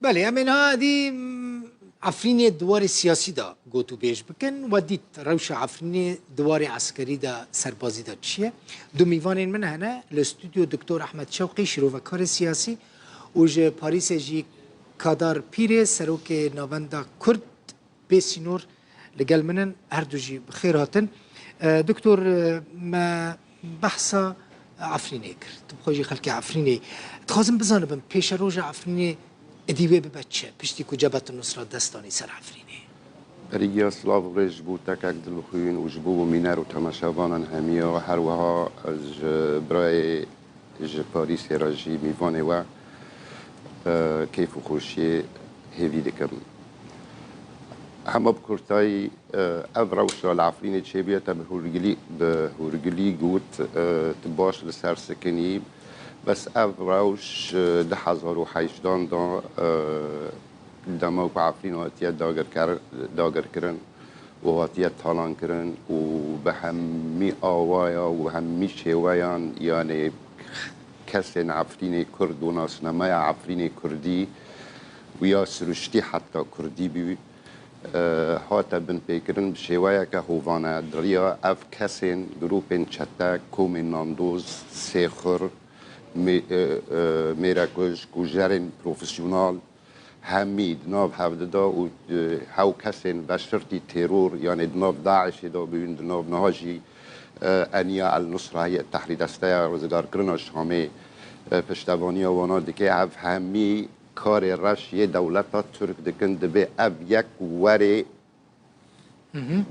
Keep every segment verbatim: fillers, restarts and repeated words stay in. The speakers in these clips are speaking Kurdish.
Belê, em ê niha dî, mm, Efrînê di warê siyasî de gotûbêj bikin. We dît rewşa Efrînê di warê eskerî de, serbazî de çi ye? Du mîvanên min hene li stûdyo, Doktor Ehmed Şewqî, şîrovekarê siyasî, û ji Parîsê jî Kadar Pîrê, serokê Navenda Kurd bê sînor, li gel min in. Her du jî bi xêr hatin. E, Doktor, e, me behsa Efrînê kir. Tu bi xwe jî xelkê Efrînê. Dixwazim bizanibim, pêşeroja Efrînê êdî wê bibe çi? Piştî ku Cebhet Nusra dest danî ser Efrînê. Berî giya silav û rêz ji bo tekek dilxwîn û ji bo mîner û temaşevanan hemiya, her wiha ji birayê ji Parîsê re jî mîvanê we, e, keyf û xweşiyê hêvî dikim. Hema bi kurtayî, e, ev rewşa li Efrînê çêbûye, te bi hûrgilî, bi hûrgilî got, e, tu baş li ser sikinî. Bes ev rewş, e, du hezar û hejdan de, e, dema ku Efrîn hatiye dagirker-, dagirkirin û hatiye talankirin û bi hemî awaya û hemî şêweyan, yanê kesên Efrînê Kurd û nasnameya Efrînê Kurdî û ya siruştî heta Kurdî bû, e, hate binpêkirin bi şêweyeke hovane. Di riya ev kesên, grûpên çete, komên nandoz, sêxur, mê-, e, e, mêrekuj, kujerên profesyonal, hemî di nav hev de da û, e, hew kesên veşirtî teror, yanê di nav DAIŞê de bûn, di nav niha jî, e, Eniya El Nusra, Heyet Tehrîr, Desteya Rizgarkirina Şamê, e, piştevaniya wana dike. Ev hemî karê reş yê dewleta Tirk dikin, divê ev yek werê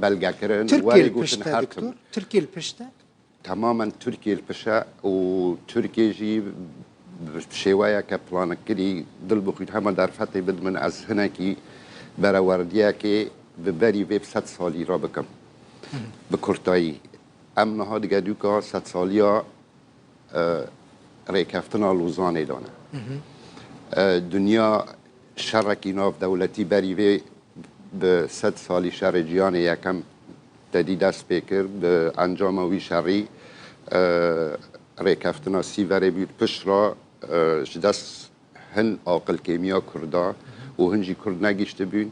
belgekirin, Tirkiye werê li gotin pişt e, her tim. Doktor? Tirkiye li pişt e? Tamamen Tirkiye li pişt e û Tirkiye jî bi şêweyeke plankirî dil bixwît hema derfetê bidmin, ez hinekî berewerdiyekê bi berî vê sed salî re bikim. Bi kurtayî, em niha digedûka sedsaliya e, rêkeftina Lozanê dane. E, dinya şerekî navdewletî berî vê bi sed salî şerê cîhanê yekem tedî dest pê kir. Bi encama wî şerî, e, rêkeftina Sîverê bû. Pişt re, e, ji dest hin aqilkêmiya Kurda û hin jî Kurd negihiştibûn.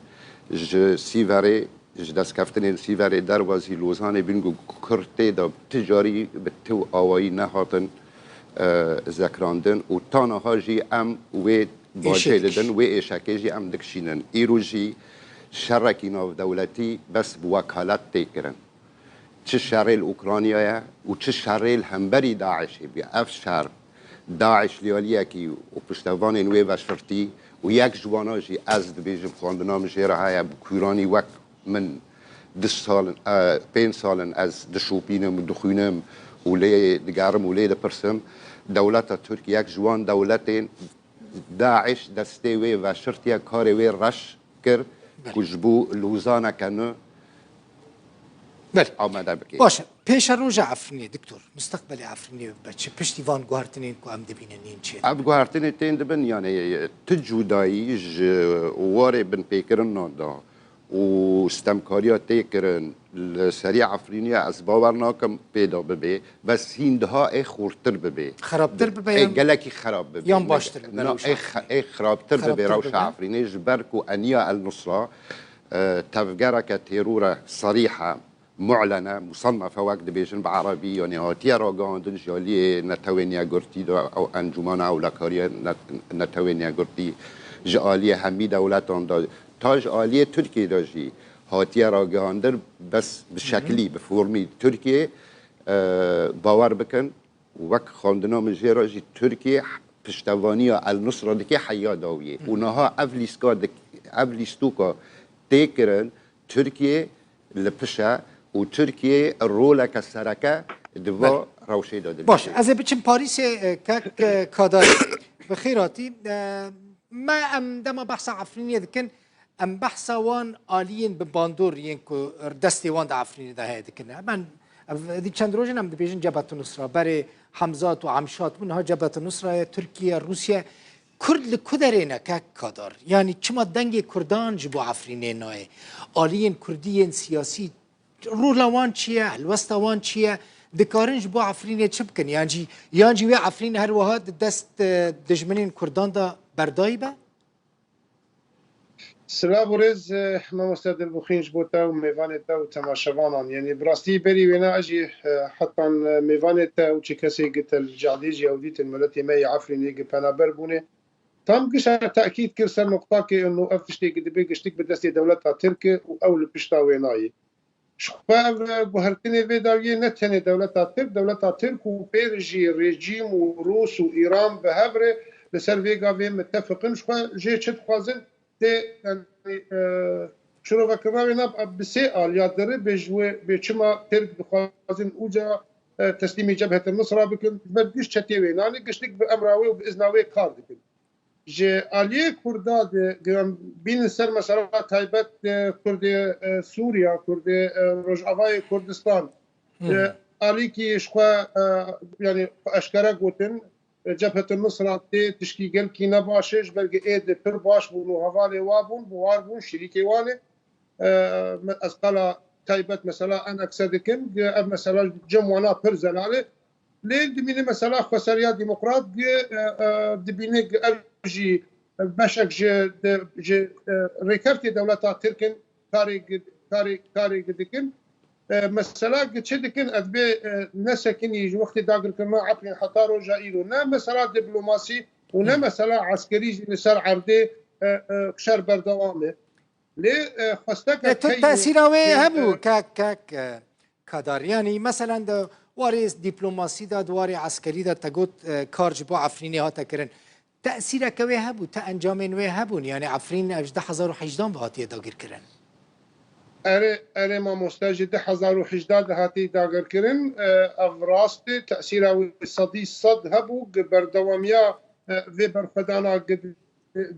Ji Sîverê, ji destkeftinên Sîverê derwazî Lozanê bûn ku Kurd tê de ti carî bi ti awayî nehatin, e, zekrandin û ta niha jî em wê bacê didin, wê êşekê jî em dikişînin. Îro jî şerekî navdewletî bes bi wekalet tê kirin. Çi şerê li Ukraynayê û çi şerê li hemberî DAIŞê bûye. Ev şer, DAIŞ li aliyekî û piştevanên wê veşirtî û yek ji wana jî ez dibêjim, xwendina min jê re heye, bi kûranî wek min du sal in, e, pênc sal in ez dişopînim û dixwînim û lê digerim û lê dipirsim. Dewleta Tirk yek ji wan dewletên DAIŞ destê wê veşirtiye, karê wê reş kir ku ji bo Lozaneke nû Belê. Amade bike. Baş e. Pêşeroja Efrînê, Doktor, musteqbelê Efrînê bibe çi? Piştî van guhertinên ku em dibînin yên çê? Ev guhertinê tên dibin, yani, tu cudayî ji warê binpêkirinan de û stemkariya tê kirin li serî Efrînê, ez bawer nakim pê de bibe. Bes hîn diha ê xurtir bibe. Xerabtir bibe Ê yan, gelekî xerab bibe. Yan Ne- baştir bibe Na, rewşa ê xe- Efrînê? Ê xerabtir bibe Xerabtir rewşa bibe. Efrînê, ji ber ku Eniya El Nusra, e, tevgereke teror e, serîh e, mu'len e, musannefe wek dibêjin bi erebî, yanî hatiye ragihandin ji aliyê Netewên Yekgirtî de, ew Encûmena Ewlekariyê Net- Netewên Yekgirtî, ji aliyê hemî dewletan de, ta ji aliyê Tirkiyê de jî hatiye ragihandin, bes bi şeklî, bi formî Tirkiye, e, bawer bikin, wek xwendina min jê re jî Tirkiye piştevaniya El Nusra dike heya dawiyê. Û niha ev lîstka dik- ev lîstoka tê kirin, Tirkiye li pişe û Tirkiye roleke sereke di va Belê. rewşê de dibîne. Baş, ez ê biçim Parîsê, e, kek, e, Kadar. Bi xêr hatî. E, me em dema behsa Efrînê dikin, em behsa wan aliyên bi bandor yên ku destê wan di Efrînê de heye dikin. Hemen ev, dî çend roj in em dibêjin Cebhet Nusra. Berê Hemzat û Emşat bûn, niha Cebhet Nusra ye, Tirkiye, Rûsya. Kurd li ku derê ne kek Kadar? Yanî çima dengê Kurdan ji bo Efrînê nayê? Aliyên Kurdî yên siyasî, rola wan çi ye, helwesta wan çi ye? Dikarin ji bo Efrînê çi bikin? Yan jî, yan jî wê Efrîn her wiha di dest, e, dijminên Kurdan de berdayî be? Silav û rêz, e, mamoste Dilbixwîn, ji bo te û mêvanê te û temaşevanan. Yanî bi rastî berî wêna ez jî, e, hetan, e, mêvanê te û çi kesê gi te li cadê jî ew dîtin miletê me yê Efrînê gi penaber bûne. Tam gişa tekîd kir ser noqtakê û ev tiştê gi dibê giştik bi destê dewleta Tirk e û ew li pişta wêna ye. Ji xwe ev guhertinê vê dawiyê ne tenê dewleta Tirk, dewleta Tirk û pêr jî rejîm û Rûs û Îran bi hev re li ser vê gavê mitefiqin. Ji xwe jê çi dixwazin tê, yanî, e, şirovekirina wê ne bi sê aliya diri bê ji wê bê çima Tirk dixwazin uca, e, teslîmî Cebhete Nusra bikin, ji ber giş çetê wê nanî giştik bi emra wê û bi izna wê kar dikin. Ji aliyê Kurda de, em bînin ser mesela taybet, e, Kurdê, e, Sûriya, Kurdê, e, Rojavayê Kurdistan. Hı. E, alîkî ji xwe, e, yanî xwe eşkere gotin, e, Cebhete Nusra tê tişkî gelkî ne baş e, ji ber ku ê de pir baş bûn û hevalê wa bûn, bi war bûn, şirîkê wan e. E, me-, ez qala taybet mesela enekse dikim, ku ev mesela cem wana pir zelal e. Lê dimîne mesela Xweseriya Demokrat gi, e, e, dibîne gi ev jî beşek ji, de, ji, e, rêkefkê dewleta Tirk in, karê gi, karê, karê gi dikin. E, mesela gi çi dikin, ez bê, e, nesekinî ji wextê dagirkirina Efrîn heta roja îro. Ne mesela diplomasî û ne Hı. mesela eskerî jî li ser erdê, e, e, şer berdewam e. Lê, e, xwesteke E, tu keyî tesîra wê ê, hebû, e, kek, kek, e, Kadar. Yanî, meselen, di warê dîplomasî de, di warê eskerî de te got, e, kar ji bo Efrînê hate kirin. Tesîreke wê hebû, te encamên wê hebûn. Yanî, Efrîn ev ji du hezar û hejdeh ve hatiye dagirkirin. Erê, erê mamoste, ji du hezar û hejdeh de hatiye dagirkirin. E, ev rast e, tesîra wê sedî sed hebû, gi berdewamiya, e, vê berxwedana gi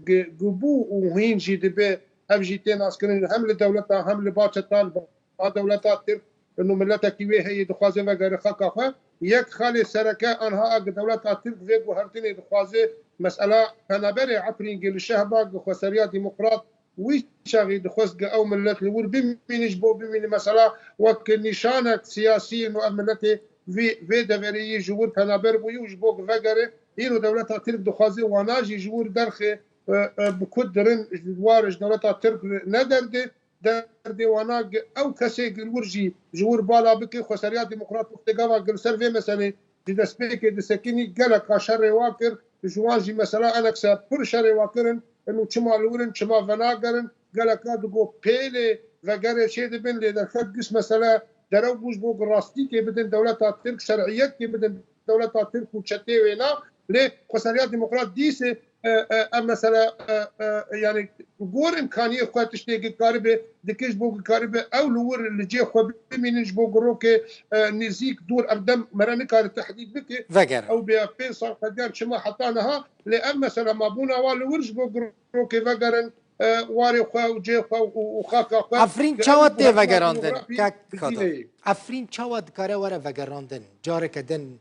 gi, gi bû û hîn jî dibe ev jî tê naskirin hem li dewleta hem li ba çeta li ba dewleta Tirk û miletekî wê heye dixwaze vegere xaka xwe. Yek xalê sereke anha a gi dewleta Tirk vê guhertinê dixwaze mesela penaberê Efrîn gi li şehba gi xweseriya demokrat wî çaxî dixwest gi ew milet li wir bimîne ji bo bimîne mesela wek nîşanek siyasî û ev miletê vî, vê deverê yî ji wir penaber bûyî û ji bo gi vegere Îro dewleta Tirk dixwaze wana jî ji wir derxê, e, e, bi ku dirin ji war ji dewleta Tirk re ne derdê, derdê wana gi ew kesê gi li wir jî ji wir bala bike. Xweseriya Demokrat wextê gava gi li ser vê meselê di destpêkê disekinî geleka şerê wa kir, ji wan jî mesela enekse pir şerê wa kirin, inu çima li wir in, çima venagerin, geleka digo pêlê vegerê çê dibin, lê derket giş mesele derew bû ji bo ku rastîkê bidin dewleta Tirk, şer'iyetê bidin dewleta Tirk û çetê wêna, lê Xweseriya Demokrat dîsê, e, e, ev mesele, e, e, yanî gor imkaniyê xwe tiştê ki karibe dike ji bo ku karibe ew li wir li cê xwe bimînin ji bo ku rokê, e, nêzîk dûr ev dem mere nikare tehdîd bike. Vegere. Ew bê pênc sal qediyan çima heta niha, lê ev mesele mabûna wa li wir ji bo ku rokê vegerin, e, warê xwe û cê xwe û, û xaka xwe. Efrîn çawa tê vegerandin? Kek Kadar. Efrîn çawa dikare were vegerandin? Careke din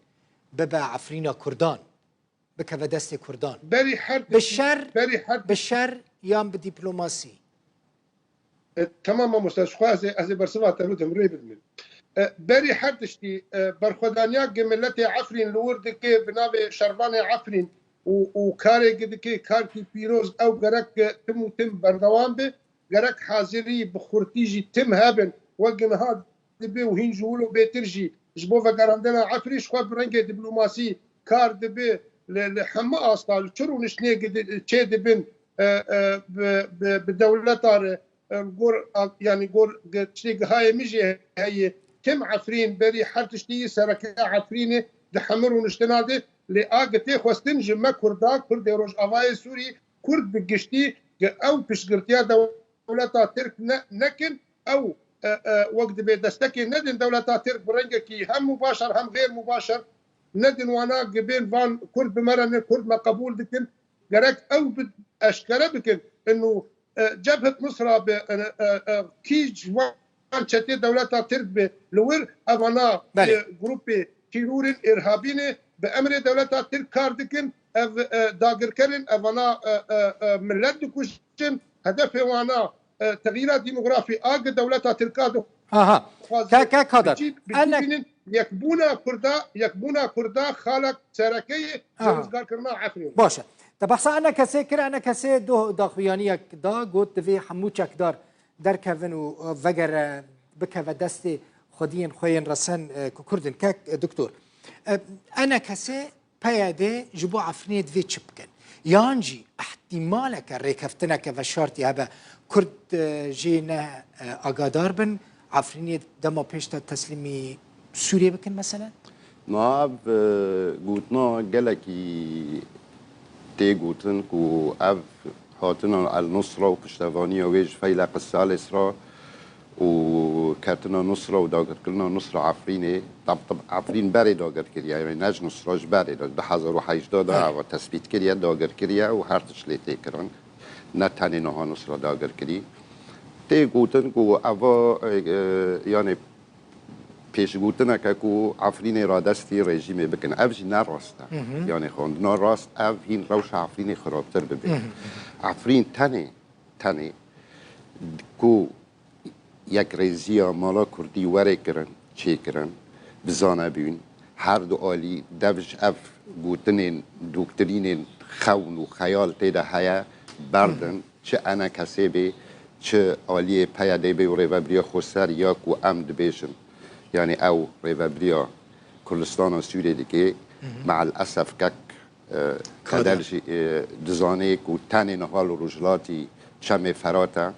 bibe Efrîna Kurdan, bikeve destê Kurdan. Berî her Bi şer, berî her bi şer yan bi dîplomasî? E, tamam mamoste, ji xwe ez ê, ez ê bersiva te bidim, rê bidim. E, berî her tiştî, e, berxwedaniya gi miletê Efrîn li wir dike bi navê şervanê Efrîn û, û karê gi dike, karkî pîroz ew gerek tim û tim berdewam be, gerek hazirî bi xurtî jî tim hebin, wek niha dibe û hîn ji wilo bêtir jî ji bo vegerandina Efrîn ji xwe bi rengê diplomasî kar dibe li, li hemû asta, li çi rûniştinê gi di-, çê dibin, e, e, bi, bi, bi dewleta re, e, gor, a, yanî gor gi-, tiştê gihayê min jî heye. Tim Efrîn berî her tiştî sereke Efrînê di hemû rûniştina de, lê a gi tê xwestin ji me Kurda, Kurdê Rojavayê Sûrî, Kurd bi giştî gi ew piştgirtiya dewleta Tirk ne, nekin, ew, e, e, wek dibê destekê nedin dewleta Tirk bi rengekî hem mubaşer hem xêr mubaşer nedin wana gi bên van Kurd bi me re ne, Kurd me qebûl dikin. Gerek ew bi eşkere bikin. Inu, e, Cebhet Nusra bi, e, e, e, kî ji wan çetê dewleta Tirk bi li wir evana, Belê. e, grûpê tîrûrên, îrhabî ne, bi emrê dewleta Tirk kar dikin. Ev, e, dagirkerin, evana, e, e, e, millet dikujin. Hedefê wana, e, texyîra demografî a gi dewleta Tirka dixwaze. Aha. Ka-, ka-, Kadar. Bi cî, bi cî Enek- bînin yekbûna Kurda, yekbûna Kurda xalek sereke ye ji Aha. rizgarkirina Efrînê. Baş e. Te behsa ENKSê kir, ENKSê doh daxuyaniyek da, got divê hemû çekdar derkevin û vegere bikeve destê xwediyên xwe yên resen, e, ku Kurd in. Kek, e, doktor, e, ENKSê, PYDê ji bo Efrînê divê çi bikin? Yan jî ihtimaleke rêkeftineke veşartî hebe Kurd, e, jê ne, e, agadar bin, Efrînê dema pêş de teslîmî Sûriyê bikin mesela? Na ev, e, gotina gelekî tê gotin ku ev hatina El Nusra û piştevaniya wê ji Feyleq Salis re û ketina Nusra û dagirkirina Nusra Efrînê, tab, tab, Efrîn berê dagir kiriye, yani ne ji Nusra, ji berê de, du hezar û hejdeh de Evet. eva tespît kiriye, dagir kiriye û her tişt lê tê kirin. Ne tenê niha Nusra dagir kirî. Tê gotin ku eva, e, e, yani pêşgotineke ku Efrînê radestî rejîmê bikin. Ev jî ne rast e. Hı hı. Yani xwendina rast ev hîn rewşa Efrînê xirabtir bibe. Hı hı. Efrîn tenê, tenê ku yekrêziya mala Kurdî were kirin, çêkirin, bizane bûn, her du alî dev ji ev gotinên doktrînên xewn û xeyal tê de heye, berdin, Hı hı. çi ENKSê bê, çi aliyê PYDê bê û Rêvebiriya Xweser ya ku em dibêjin, yani ew Rêvebiriya Kurdistana Sûriyê dike, Hı hı. me'el esef kek, e, Kader. Kader jî, e, dizanê ku tenê niha li Rojhilatî Çemê Ferat e.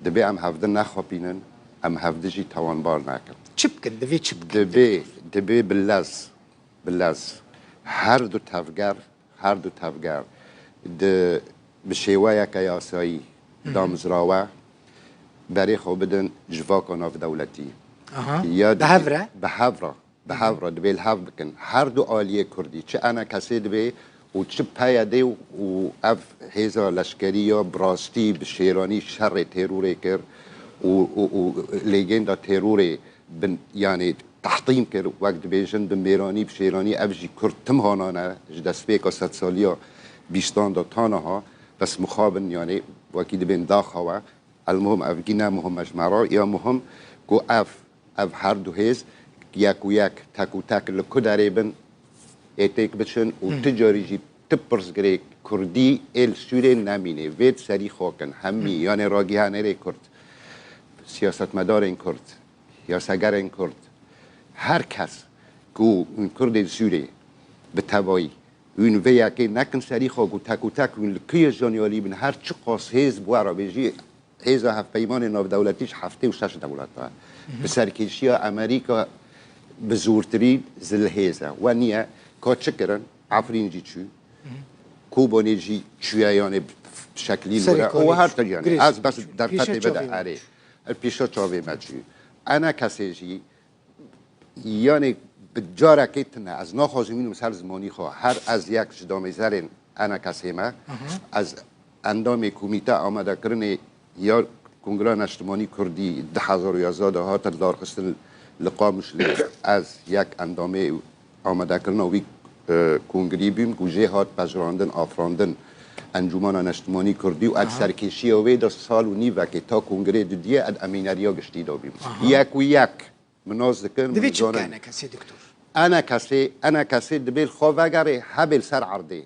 Dibê em hevdi nexapînin, em hevdi jî tawanbar nekin. Çi bikin? Divê çi bikin? Dibê, dibê bi lez, bi lez her du tevger, her du tevger di, bi şêweyeke yasayî Hı hı. damizrawe berê xwe bidin civaka navdewletî. Aha. Ya Bi hev re? Bi hev re. Bi hev re dibê li hev bikin. Her du aliyê Kurdî, çi ENKSê dibê û çi PYDê û, û ev hêza leşkerî ya bi rastî, bi şêranî şerê terorê kir û, û, û lêgên da terorê bin, yani tehtîm kir, wek dibêjin, bi mêranî, bi şêranî, ev jî Kurd tim hanane, ji destpêka sedsaliya bîstan da ta niha, bes mixabin, yani wekî dibên daxawe. Elmuhim, ev gî ne muhim e ji me re. Ya muhim ku ev, ev her du hêz yek û yek, tek û tek li ku derê bin, ê têk biçin û Hı. tu carî jî tu pirsgirêk Kurdî ê li Sûrê nemînê. Vê di serî xwe kin hemî, Hı. yanê ragihanêrê Kurd, siyasetmedarên Kurd, yasegerên Kurd, her kes ku hûn Kurdên Sûrê bi tevayî hûn vê yekê nekin serî xwe ku tek û tek hûn li ku ye janyalî bin, her çiqas hêz bi we re bê jî, Hêza Hevpeymanê Navdewletî ji heftê û şeş dewlet e. Bi serkêşiya Amerîka bi zortirîn zilhêz e. We niye ka çi kirin? Efrîn jî çû. Kobanê jî çûye, yanê bi şeklî Serê were. Û her tişt, yanê. Girê Ez bes çû. derfetê Pêşe bide çavê me erê. çû. Pîşa çavê me çû. ENKSê jî Yanê bi carekê tune, ez naxwazim wînim ser zimanî xwe. Her ez yek ji damêzerên ENKSê me, Aha. ez endamê komîte amadekirinê ya Kongra Neştimanî Kurdî du hezar û yazdeh de hate lidarxistin li Qamişlê, ez yek endamê amadekirina wî, e, kongrî bûm ku jê hat pejirandin, afirandin Encûmena Neştimanî Kurdî û ez Aha. serkêşiya wê de sal û nîvekê ta kongrê dudiye ez emîneriya giştî de bûm. Aha. Yek û yek. Min nas dikin, Divê min çi bike zanin. ENKSê, doktor? ENKSê, ENKSê dibê li xwe vegerê hebê li ser erdê.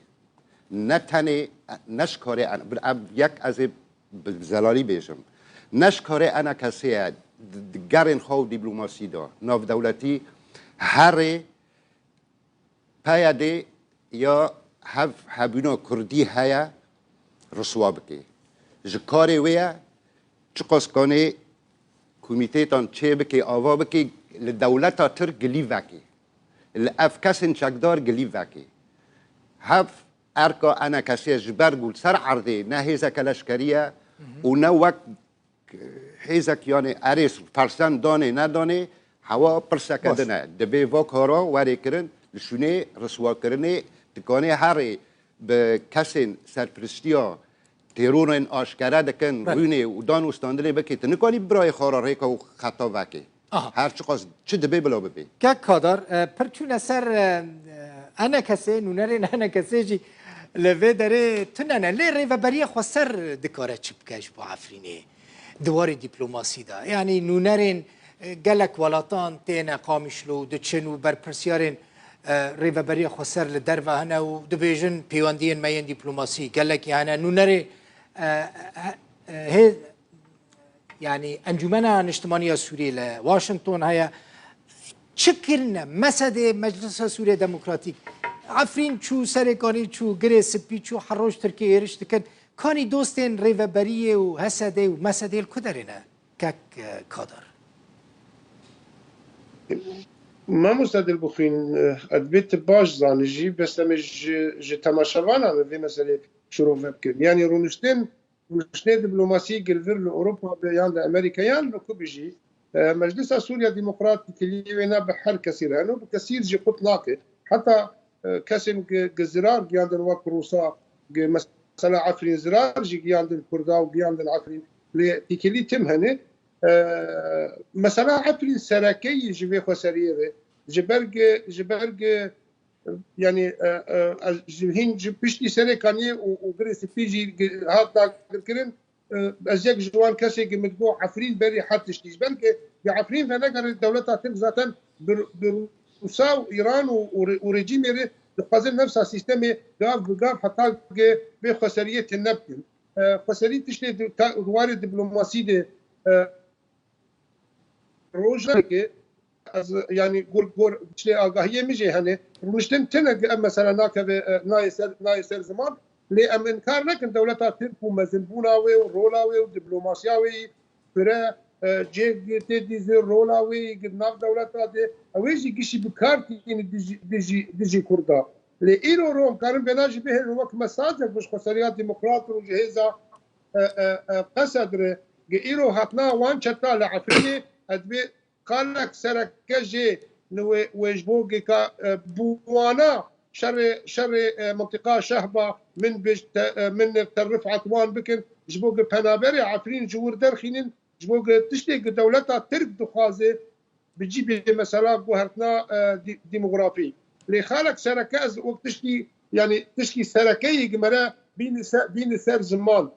Ne tenê, ne ji karê en-, bir ev yek ez ê bi zelalî bêjim. Ne ji karê ENKSê ye, di, di gerên xwe û dîplomasî de, navdewletî herê PYDê ya hev hebûna Kurdî heye, riswa bike. Ji karê wê ye, çiqas kanê komîtêtan çê bike, ava bike, li dewleta Tirk gilî veke. Li ev kesên çekdar gilî veke. Hev erka ENKSê ji ber ku li ser erdê ne hêzeke leşkerî ye û ne wek hêzek, yanê erê fersen danê nedanê, hewa pirseke Baş. din e. Divê va kara werê kirin, li şûnê riswakirinê, dikanê herê bi kesên serpiriştiya terorên aşkere dikin, Belê. rûnê û dan û standinê bikê. Tu nikanî birayê xwe re rêka û xeta vekê. Aha. Her çiqas çi dibê bila bibê. Kek Kadar, e, pir çûne ser, e, e, ENKSê, nûnerên ENKSê jî li vê derê tune ne. Lê Rêveberiya Xweser dikare çi bike ji bo Efrînê? Di warê dîplomasî de. Yanî nûnerên, e, gelek welatan têne Qamişlo û diçin û berpirsiyarên, e, rêveberiya xweser li derve hene û dibêjin pêwendiyên me yên dîplomasî gelekî hene. Nûnerê, e, he-, e, hê-, yanî Encûmena Niştimanî ya Sûriyê li Washington heye. Çi kirine? Mesedê Meclisa Sûriyê Demokratîk. Efrîn çû, Serêkanî çû, Girê Spî çû, her roj Tirkiyê êriş dikin. Kanî dostên rêveberiyê û H S D û M S D'ê li ku derê ne? Kek, e, Kadar. Mamoste Dilbixwîn, e, ez dibê tu baş zanî jî, bes em ê ji, ji temaşevanan vê meselê şirove bikin. Yanî rûniştin, rûniştinê diplomasî gir vir li Ewropa be yan li Amerîka yan li ku bijî, e, Meclisa Sûriya Demokrat têkiliyê wê ne bi her kesî re hene û bi kesî jî qut nake. Heta, e, kesên gi, gi zirar giyandin wek Rûsa, gi mesela Efrîn zirar jî giyandin Kurda û giyandin Efrîn. Lê têkilî tim hene. E, mesela Efrîn serekeyî ji vê xweseriyê re, ji ber gi, ji ber gi, yanî, e, e, ez ji hîn ji piştî Serêkaniyê û, û Girê Spî jî gi-, hat dagirkirin. E, ez yek ji wan kesê ki min digot Efrîn berî her tiştî. Ji ber ki bi Efrîn venegere dewleta Tirk zaten bi, bi Rûsa û Îran û, û, re-, û rejîmê re dixwazin nefsa sîstemê gav bi gav heta ki vê xweseriyê tune bikin. E, xweserî tiştê di, ta, di warê diplomasî de, e, rojekê ez, yanî, gor, gor, tiştê agahiyê min jê hene. Rûniştin tine ki ev mesela nakeve, e, nayê ser, nayê ser ziman. Lê em inkar nekin dewleta Tirk û mezinbûna wê û rola wê û diplomasiya wê yî pire, e, cê tê dîzir, rola wê yî di nav dewleta de. Ew ê jî gişî bi kar tînî dijî, dijî, dijî Kurda. Lê îro ro em karin vêna jî bihêlin wek mesajek ji Xweseriya Demokrat û ji hêza, e, e, e, Qesed re, gi îro hatina wan çeta li Efrînê, ez dibê kalek sereke jê li wê, wê ji bo gika, e, bi wana şerê, şerê, e, mintiqa Şehba min bi te, e, min li te rifet wan bikin, ji bo gi penaberê Efrîn ji wir derxînin, ji bo gi tiştê gi dewleta Tirk dixwaze, bi cî bê mesela guhertina, e, dî-, demografî. Lê xalek sereke ez wek tiştî, yanî tiştî sereke yî gi mere bîne ser, bîne ser ziman.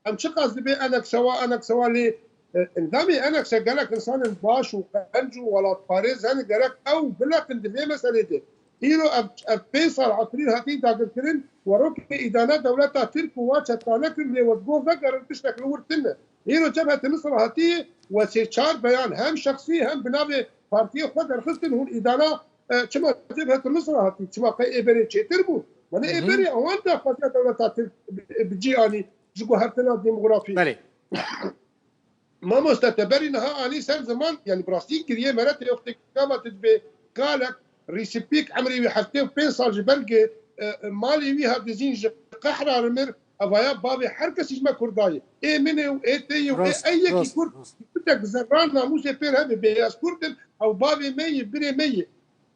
Em çiqas dibê eneksewa, eneksewa lê, e, endamê enekse gelek insanên baş û qenc û welatparêz hene gerek ew bileqin di vê meselê de. Îro ev, ev pênc sal Efrîn hatî dagirkirin, werokê îdana dewleta Tirk û wa çetane kir lê we digot vegerin tiştek li wir tune. Îro Cebhete Nusra hatiye, we sê çar beyan hem şexsî hem bi navê partiyê xwe derxistin hûn îdana, e, çima Cebhete Nusra hatî, çima qey ê berê çêtir bû? Wene ê Hı hı. berê ewan daxwaziya dewleta Tirk bi, bi cî anî ji guhertina demografî. Belê. Mamoste te berî niha anî ser ziman, yanî bi rastî giriyê mere tê wextê gava tu dibê kalek rîsipîk emrê wî heftê û pênc sal ji ber gi, e, e, malê wî hat dizîn ji qehra re mir, evaya bavê her kesî ji me Kurda ye. Ê min ê û ê te ye û ê Rast, ey yekî rast, Kurd rast. Pitek zerran namûsê pêr hebe bê ez Kurd im, ew bavê me ye, birê me ye.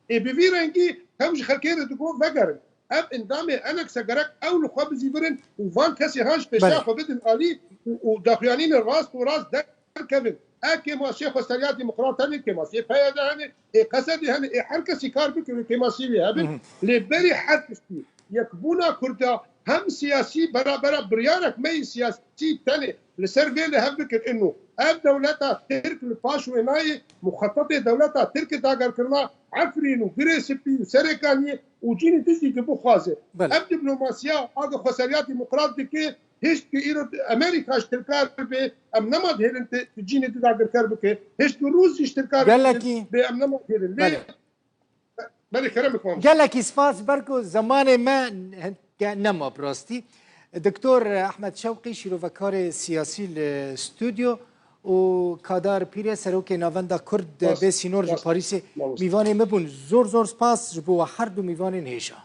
Ê bi vî rengî hem ji xelkê re digot vegerin. Ev endamê enekse gerek ew li xwe bizîvirin û van kesê han ji pêşiya Belê. xwe bidin alî û, û daxuyanînê rast û rast derkevin. E kêmasiyê Xweseriya Demokrat hene, kêmasiyê P Y D hene, ê Qesedê hene, ê her kesî kar bike wê kêmasiyê wê hebin. Hı hı. Lê berî her tiştî yekbûna Kurda hem siyasî berabera biryarek me yî siyasî tenê li ser vê li hev bikin ino. Ev dewleta Tirk li paş wê nayê, muxetetê dewleta Tirk dagerkirina Efrîn û Girê Spî û Serêkaniyê û cînî tiştî ki bixwaze. Belê. Ev diplomasiya a di Xweseriya Demokrat dike, hişt ki îro Amerîka ji Tirka re bê, em nema dihêlin ti, ti cînê di dagirker bike, hişt ki Rûs jî ji Tirka re Gelekî. bê, em nema dihêlin. Lê Belê. Belê, kerem bikin. Gelekî spas, ber ku zemanê me hin-, ge-, nema bi rastî. Doktor Ehmed Şewqî, şîrovekarê siyasî li stûdyo û Kadar Pîre, serokê Navenda Kurd Spas. Bê Sînor ji Spas. Parîsê Spas. mîvanê me bûn. Zor zor spas ji bo we her du mîvanên hêja.